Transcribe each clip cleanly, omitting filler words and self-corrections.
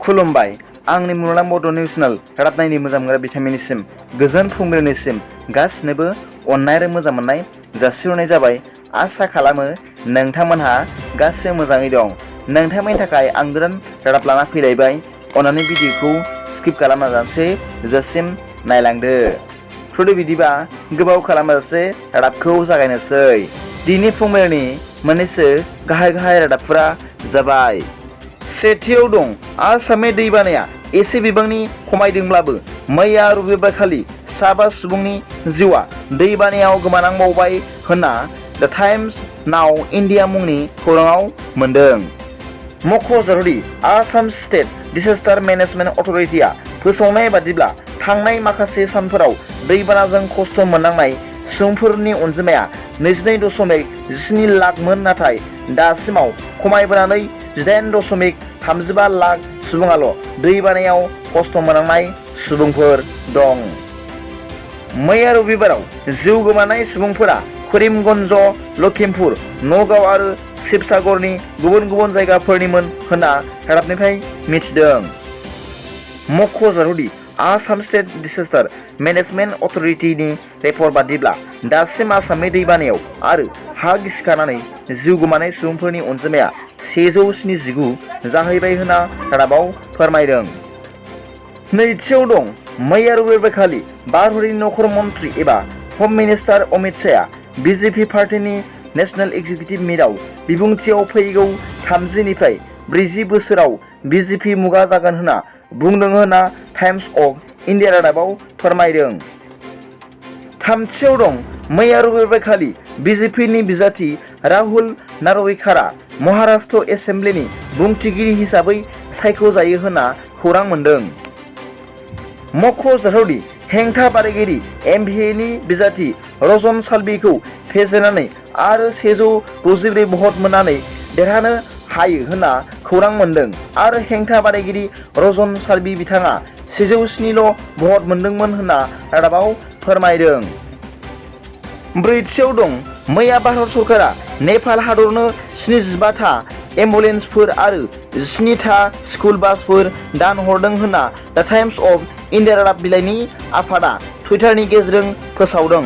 खुलुमबाय आंनि मुलुगनां बड' निउस चेनेल रादाब नायनो मोजां मोनग्रा बिथांमोननिसिम गोजोन फुंबिलिनिसिम गासिनोबो अननाय आरो मोजां मोननाय जासिहरनाय जाबाय। आसा खालामो नोंथांमोनहा गासिबो मोजाङै दं। नोंथांमोननि थाखाय आं गोदान रादाब लाना फैलायबाय। अन्नानै भिडिअखौ स्किप खालामाजासे जोबजासिम नायलांदो। थुदो बिदिबा गोबाव खालामाजासे रादाबखौ जागायनोसै। दिनै फुंबिलिनि मोननैसो गाहाय रादाबफोरा जाबाय। सेथियाव दं आसामनि दैबानाया एसे बिबांनि खमायदोंब्लाबो मैया रबिबारखालि 7 सुबुंनि जिउआ दैबानायाव गोमानांबावबाय होनना द टाइम्स नाउ इन्डिया मुंनि खौराङाव मोन्दों। मख'जाथावदि आसाम स्टेट डिसास्टार मेनेजमेन्ट अथ'रिटिआ फोसावनाय बादिब्ला थांनाय माखासे सानफोराव दैबानाजों खस्थ' मोननांनाय सुबुंफोरनि अनजिमाया 22.7 लाखमोन, नाथाय दासिमाव खमायबोनानै 18.35 लाख सुबुङाल' दैबानायाव खस्थ' मोननांनाय सुबुंफोर दं। मैया रबिबाराव जिउ गोमानाय सुबुंफोरा करिमगन्ज, लखिमपुर, नगाव आरो शिबसागरनि गुबुन गुबुन जायगाफोरनिमोन होनना रादाबनिफ्राय मिथिदों। मख'जाथावदि आसाम स्टेट डिसास्टार मेनेजमेन्ट अथ'रिटिनि रिपर्ट बादिब्ला दासिम आसामनि दैबानायाव आरो हा गिसिखानानै जिउ गोमानाय सुबुंफोरनि अनजिमाया 179 जाहैबाय होनना रादाबाव फोरमायदों। नैथियाव दं मैया रबिबारखालि भारतनि नखर मन्त्रि एबा हम मिनिस्टार अमित शाहआ बिजेपि पार्टीनि नेशनेल एक्जिकिउटिभ मिटआव बिबुंथियाव फैगौ 30 निफ्राय 40 बोसोराव बिजेपि मुगा जागोन होनना बुंदों होनना टाइम्स अफ इन्डिया रादाबाव फोरमायदों। थामथियाव दं मैया रबिबारखालि बिजेपिनि बिजाथि राहुल नार्वेकारा महाराष्ट्र एसेम्ब्लिनि बुंथिगिरि हिसाबै सायख'जायो होनना खौरां मोन्दों। मख'जाथावदि हेंथा बादायगिरि एमभिएनि बिजाथि रजन साल्वीखौ फेजेननानै आरो 164 भट मोननानै देरहानो हायो होनना खौरां मोन्दों आरो हेंथा बादायगिरि रजन साल्वी बिथाङा 107 भट मोनदोंमोन होनना रादाबाव फोरमायदों। ब्रैथियाव दं मैया भारत सरकारा नेपाल हादरनो 75 था एम्बुलेन्सफोर आरो 17 था स्कुल बासफोर दान हरदों होनना द टाइम्स अफ इन्डिया रादाब बिलाइनि आफादा टुइटारनि गेजेरजों फोसावदों।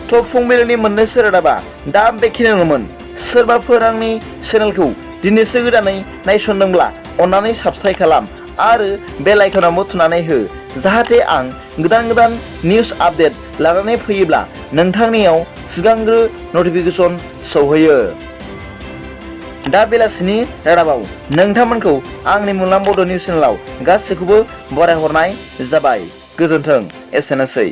थ' फुंबिलिनि मोननैसो रादाबा दा बेखिनियानोमोन। सोरबाफोर आंनि चेनेलखौ दिनैसो गोदानै नायसनदोंब्ला अन्नानै साबस्क्राइब खालाम आरो बेल आइकनावबो थुनानै हो, जाहाथे आं गोदान निउस आपडेट लानानै फैयोब्ला नोंथांनियाव सिगांग्रो नटिफिकेसन सौहैयो। दा बेलासिनि रादाबाव नोंथांमोनखौ आंनि मुलुगनां बड' निउस चेनेलाव गासैखौबो बरायहरनाय जाबाय। गोजोन्थों, एसेनोसै।